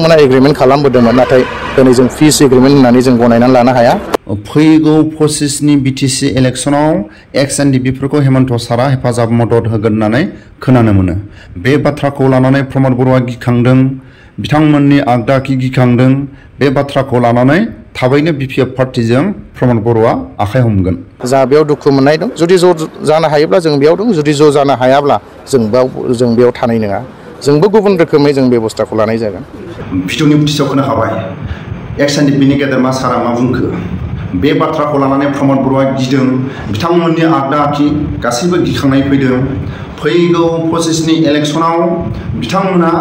बिथांमोना एग्रीमेंट खालामबोदोंमोन नाथाय दिनै जों पिस एग्रीमेंट होननानै जों गनायनानै लानो हाया। फैगौ 25 नि बिटिसि इलेक्शनाव एक्स-एनडिपिफोरखौ हेमन्त सारा हेफाजाब मदद होगोन होननानै खोनानो मोनो। बे बाथ्राखौ लानानै प्रमद बर'आ गिखांदों, बिथांमोननि आगदाखि गिखांदों। बे बाथ्राखौ लानानै थाबैनो बिपिएफ पार्टीजों प्रमद बर'आ आखाइ हमगोन। जा बेयाव दुखु मोननाय दं, जुदि ज' जानो हायोब्ला जों बेयाव दं, जुदि ज' जानो हायाब्ला जों बेयाव थानाय नङा। जोंबो गुबुन रोखोमै जों बेबस्थाखौ लानाय जागोन। भिडिअनि बुथियाव खोनाखाबाय एक्स-एनडिपिनि गेदेरमा सारा मा बुंखो। बे बाथ्राखौ लानानै प्रमद बर'आ गिदों, बिथांमोननि आगदा आखि गासैबो गिखांनाय फैदों। फैगौ 25 नि इलेक्शनाव बिथांमोना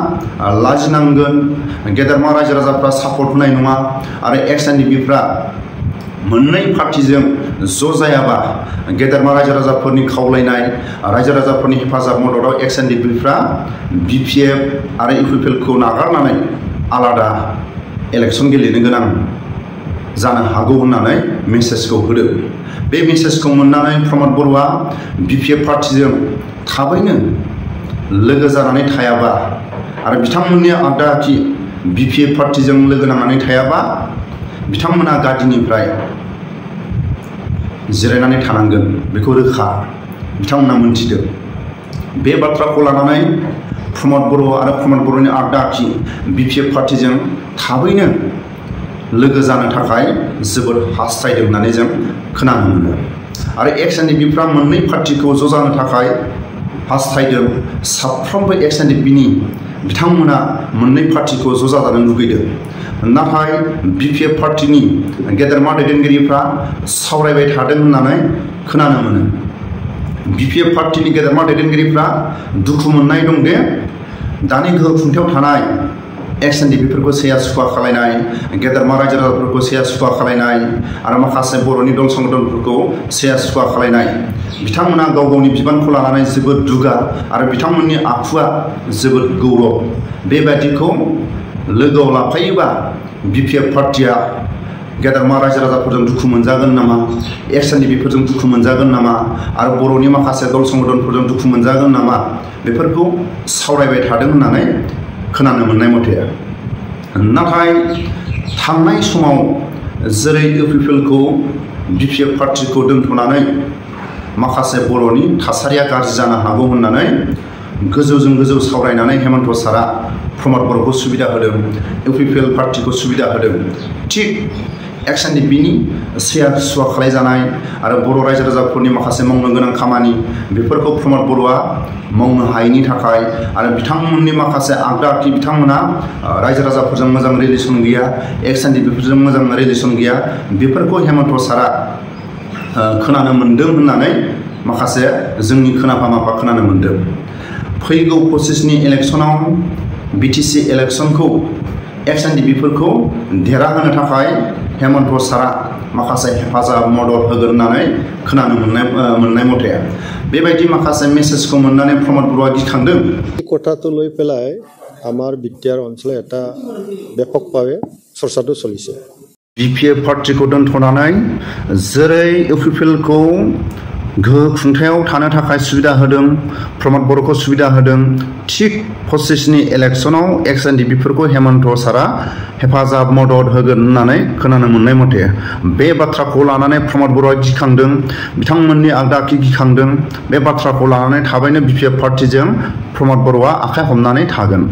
लाजिनांगोन, गेदेरमा रायजो राजाफ्रा सापर्ट होनाय नङा आरो एक्स-एनडिपिफ्रा मोननै पार्टीजों ज' जायाबा गेदेरमा रायजो राजाफोरनि खावलायनाय, रायजो राजाफोरनि हेफाजाब मददाव एक्स-एनडिपिफ्रा बिपिएफ आरो इउपिपिएलखौ नागारनानै आलादा इलेक्शन गेलेनो गोनां जानो हागौ होननानै मेसेजखौ होदों। बे मेसेजखौ मोननानै प्रमद बर'आ बिपिएफ पार्टीजों थाबैनो लोगो जानानै थायाबा आरो बिथांमोननि आगदाखि बिपिएफ पार्टीजों लोगो नांनानै थायाबा बिथांमोना गादिनिफ्राय जिरायनानै थानांगोन, बेखौ रोखा बिथांमोना मोनथिदों। बे बाथ्राखौ लानानै प्रमद बर' आरो प्रमद बर'नि आगदाखि बिपिएफ पार्टीजों थाबैनो लोगो जानो थाखाय जोबोद हास्थायदों होननानै जों खोनानो मोनो। आरो एक्स-एनडिपिफ्रा मोननै पार्टीखौ ज' जानो थाखाय हास्थायदों। साफ्रोमबो एक्स-एनडिपिनि बिथांमोना मोननै पार्टीखौ ज' जाजानो लुगैदों। नाथाय बिपिएफ पार्टीनि गेदेरमा दैदेनगिरिफ्रा सावरायबाय थादों होननानै खोनानो मोनो। बिपिएफ पार्टीनि गेदेरमा दैदेनगिरिफ्रा दुखु मोननाय दं दे दानि गोहो खुंथायाव थानाय एक्स-एनडिपिफोरखौ सैया सुखा खालायनाय, गेदेरमा रायजो राजाफोरखौ सैया सुखा खालायनाय आरो माखासे बर'नि दल संगठनफोरखौ सैया सुखा खालायनाय। बिथांमोना गाव गावनि बिबानखौ लानानै जोबोद दुगा आरो बिथांमोननि आखुआ जोबोद गौरब। बेबायदिखौ लोगोआव लाफायोबा बिपिएफ पार्टीया गेदेरमा रायजो राजाफोरजों दुखु मोनजागोन नामा, एक्स-एनडिपिफोरजों दुखु मोनजागोन नामा आरो बर'नि माखासे दल संगठनफोरजों दुखु मोनजागोन नामा, बेफोरखौ सावरायबाय थादों होननानै खोनानो मोननाय मथे। नाथाय थांनाय समाव जेरै इउपिपिएलखौ बिपिएफ पार्टीखौ दोनथ'नानै माखासे बर'नि थासारिया गाज्रि जानो हागौ होननानै गोजौजों गोजौ सावरायनानै हेमन्त सारा प्रमद बर'खौ सुबिदा होदों, इउपिपिएल पार्टीखौ सुबिदा होदों। थिग एक्स-एनडिपिनि सैया सुवा खालायजानाय आरो बर' रायजो राजाफोरनि माखासे मावनो गोनां खामानि बेफोरखौ प्रमद बर'आ मावनो हायैनि थाखाय आरो बिथांमोननि माखासे आगदाखि बिथांमोना रायजो राजाफोरजों मोजां रिलेसन गैया, एक्स-एनडिपिफोरजों मोजां रिलेसन गैया, बेफोरखौ हेमन्त सारा खोनानो मोन्दों होननानै माखासे जोंनि खोनाफा माफा खोनानो मोन्दों। फैगौ 25 नि इलेक्शनाव बिटिसि इलेक्शनखौ एक्स-एनडिपिफोरखौ देरहाहोनो थाखाय हेमन्त सारा माखासे हेफाजाब मदद होगोन होननानै खोनानो मोननाय मथे। बेबायदि माखासे मेसेजखौ मोननानै प्रमद बर'आ गिखांदों। কথাটো লৈ পেলাই আমাৰ বিটিআৰ অঞ্চলে এটা ব্যাপকভাৱে চৰ্চাটো চলিছে। बिपिएफ पार्टीखौ दोनथ'नानै जेरै इउपिपिएलखौ गोहो खुंथायाव थानो थाखाय सुबिदा होदों, प्रमद बर'खौ सुबिदा होदों, थिग 25 नि इलेक्शनाव एक्स-एनडिपिफोरखौ हेमन्त सारा हेफाजाब मदद होगोन होननानै खोनानो मोननाय मथे। बे बाथ्राखौ लानानै प्रमद बर'आ गिखांदों, बिथांमोननि आगदाखि गिखांदों। बे बाथ्राखौ लानानै थाबैनो बिपिएफ पार्टीजों प्रमद बर'आ आखाइ हमनानै थागोन।